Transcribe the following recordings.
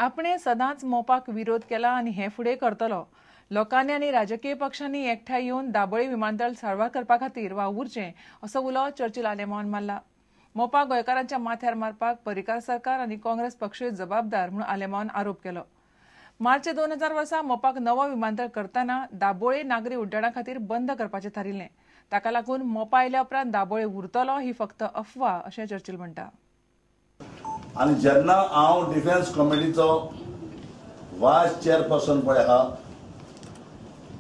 आपणे सदांच मोपाक विरोध केला आनी हे फुडें करतलो. लोकांनी आनी राजकीय पक्षांनी एकठांय येवन दाबोळी विमानतळ सारवार करपा खातीर वावुरचें असो उलो चर्चिल आलेमांवान मारला. मोपा गोंयकारांच्या माथ्यार मारपाक पर्रीकार सरकार आनी काँग्रेस पक्षूय जबाबदार म्हूण आलेमांवान आरोप केलो. मार्च 2000 वर्सा मोपाक नवो विमानतळ करतना दाबोळे नागरी उड्डाणा खातीर बंद करपाचें थारिल्लें. ताका लागून मोपा आयल्या उपरांत दाबोळे उरतलो ही फक्त अफवा अशें चर्चिल म्हणटा. आनी जेन्ना हांव डिफेन्स कमिटीचो वायस चेअरपर्सन पळय आहा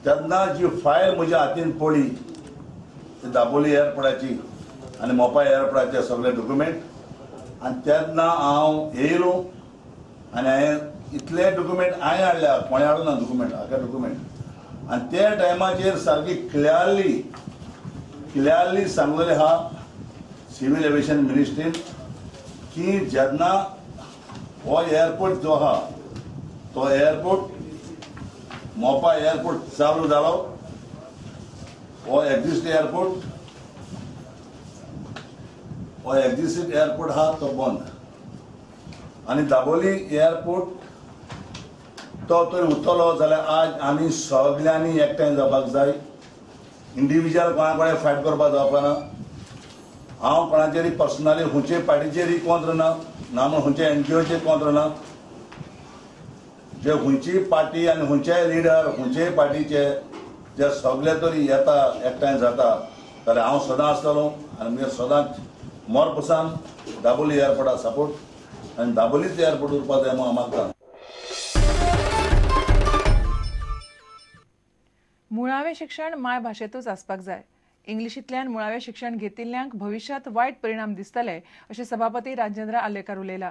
तेन्ना जी फायल म्हज्या हातीन पडली ती दाबोली एअरपोर्टाची आनी मोपा एअरपोर्टाचे सगळे डॉक्युमेंट, आनी तेन्ना हांव येयलो आनी हांवें इतले डॉक्युमेंट हांवें हाडल्या, कोणें हाडूं ना डॉक्युमेंट, आख्या डॉक्युमेंट. आनी त्या टायमाचेर सारकी क्लियरली क्लियरली सांगलेलें आहा सिव्हील एविएशन मिनिस्ट्रीन की जेन्ना हो एअरपोर्ट जो आहा तो एअरपोर्ट मोपा एअरपोर्ट चालू जालो, हो एक्झिस्ट एअरपोर्ट, हो एक्झिस्ट एअरपोर्ट आहा तो बंद, आनी दाबोली एअरपोर्ट तो थंय उरतलो जाल्यार आज आमी सगल्यांनी एकठांय जावपाक जाय. इंडिविज्युअल कोणा कडेन फायट करपाक जावपाना. हांव कोणाचेरय पर्सनली खंयचे पार्टीचेरय कोंत्र ना, ना म्हूण खंयचे एनजीओचेर कोंत्र ना. जे खंयची पार्टी आनी खंयचेय लिडर खंयचेय पार्टीचे जे सगळे तरी येता एकठांय जाता जाल्यार हांव सदां आसतलो आनी मुगे सदांच मोरपसान दाबोली एअरपोर्टाक सपोर्ट आनी दाबोलीच एअरपोर्ट उरपाक जाय म्हूण हांव मागता. मुळावें शिक्षण मायभाशेंतूच आसपाक जाय. इंग्लिशींतल्यान मुळावें शिक्षण घेतिल्ल्यांक भविश्यांत वायट परिणाम दिसतले अशें सभापती राजेंद्र आर्लेकार उलयला.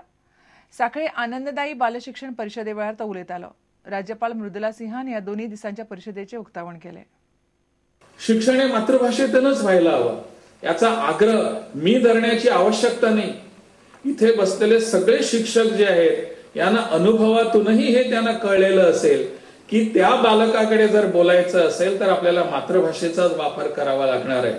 साखळे आनंददायी बालशिक्षण परिशदे वेळार तो उलयतालो. राज्यपाल मृदुला सिंहान ह्या दोन्ही दिसांच्या परिषदेचे उक्तावण केले. शिक्षण हे मातृभाषेतूनच व्हायला हवं याचा आग्रह मी धरण्याची आवश्यकता नाही. इथे बसलेले सगळे शिक्षक जे आहेत यांना अनुभवातूनही हे त्यांना कळलेलं असेल की त्या बालकाकडे जर बोलायचं असेल तर आपल्याला मातृभाषेचाच वापर करावा लागणार आहे.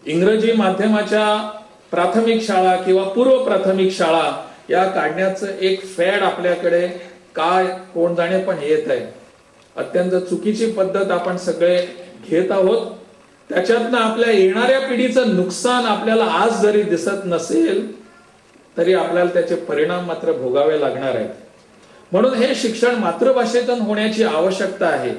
इंग्रजी माध्यमाच्या प्राथमिक शाळा किंवा पूर्व प्राथमिक शाळा या काढण्याचं एक फॅड आपल्याकडे काय कोण जाणे पण येत आहे. अत्यंत चुकीची पद्धत आपण सगळे घेत आहोत. त्याच्यातनं आपल्या येणाऱ्या पिढीचं नुकसान आपल्याला आज जरी दिसत नसेल तरी आपल्याला त्याचे परिणाम मात्र भोगावे लागणार आहेत. म्हणून हे शिक्षण मातृभाषेतून होण्याची आवश्यकता आहे.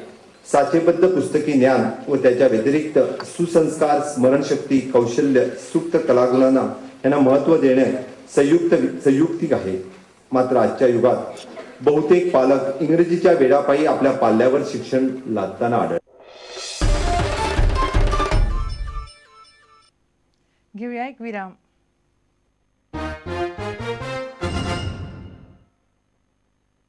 साचेबद्ध पुस्तकी ज्ञान व त्याच्या व्यतिरिक्त सुसंस्कार, स्मरणशक्ती, कौशल्य, सुप्त कलागुणांना यांना महत्त्व देणे संयुक्तिक आहे. मात्र आजच्या युगात बहुतेक पालक इंग्रजीच्या वेडापायी आपल्या पाल्यावर शिक्षण लादताना आढळतात. घेऊया एक विराम.